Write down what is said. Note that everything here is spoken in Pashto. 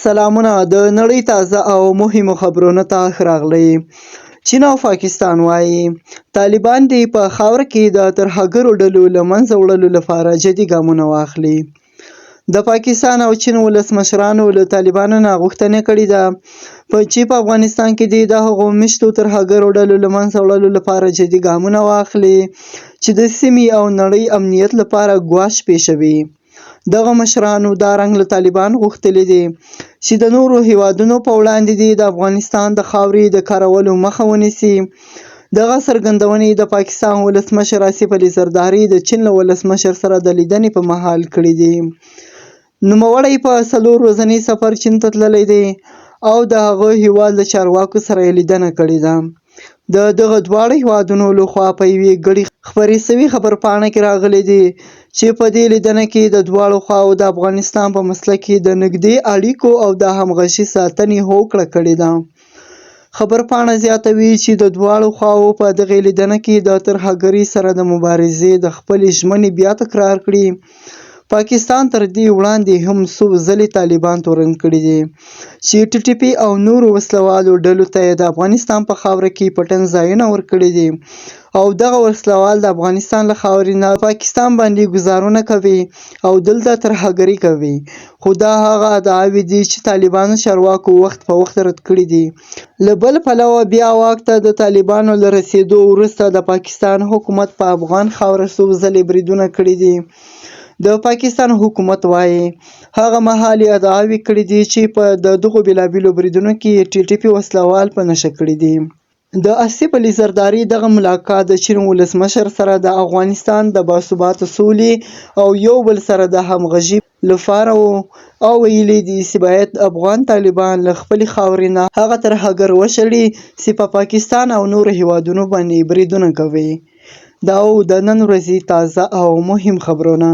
سلامونه د نړۍ تازه او مهمو خبرونو ته ښه راغلئ. چین او پاکستان وايي، طالبان دې په خاوره کې د ترهګرو ډلو له منځه وړلو لپاره جدي ګامونه واخلي. د پاکستان او چین ولسمشرانو له طالبانو نه غوښتنه کړې ده چې په افغانستان کې دې د هغو مېشتو ترهګرو ډلو له منځه وړلو لپاره جدي ګامونه واخلي چې د سیمې او نړۍ امنیت لپاره ګواښ پېښوي. دغه مشرانو دا رنګ له طالبانو غوښتلي دي چې د نورو هیوادونو په وړاندې دې د افغانستان د خاورې د کارولو مخه ونیسي. دغه څرګندونې د پاکستان ولسمشر آصف علي زرداري د چین له ولسمشر سره د لیدنې په مهال کړې دي. نوموړی په څلور ورځني سفر چین ته تللی دی او د هغه هیواد له چارواکو سره یې لیدنه کړې ده. د دغه دواړو هیوادونو له خوا په یوې ګډې خپرې شوې خبرپاڼه کې راغلي دي چې په دې لیدنه کې د دواړو خواوو د افغانستان په مسله کې د نږدې اړیکو او د همغږي ساتنې هوکړه کړې ده. خبرپاڼه زیاتوي چې د دواړو خواوو په دغې لیدنه کې د ترهګرۍ سره د مبارزې د خپلې ژمنې بیا تکرار کړي. پاکستان تر دې وړاندې هم څو ځلې طالبان تورن کړي دي چې ټي ټي پي او نورو وسله والو ډلو ته یې د افغانستان په خاوره کې پټن ځایونه ورکړي دي او دغه وسله وال د افغانستان له خاورې نه پاکستان باندې ګوزارونه کوي او دلته ترهګري کوي، خو دا هغه ادعاوې دي چې طالبانو چارواکو وخت په وخت رد کړي دي. له بل پلوه بیا واک ته د طالبانو له رسېدو وروسته د پاکستان حکومت په افغان خاوره څو ځلې بریدونه کړي دي. د پاکستان حکومت وايي، هغه مهال یې ادعاوې کړې دي چې په د دغو بېلابېلو بریدونو کې یې ټي ټي پي وسله وال په نښه کړي دي. د آصف علي زرداري دغه ملاقات د چین ولسمشر سره د افغانستان د باثباته سولې او یو بل سره د همغږي لپاره و او ویلي دي چې باید افغان طالبان له خپلې خاورې نه هغه ترهګر وشړي چې په پاکستان او نورو هیوادونو باندې بریدونه کوي. دا و د نن ورځې تازه او مهم خبرونه.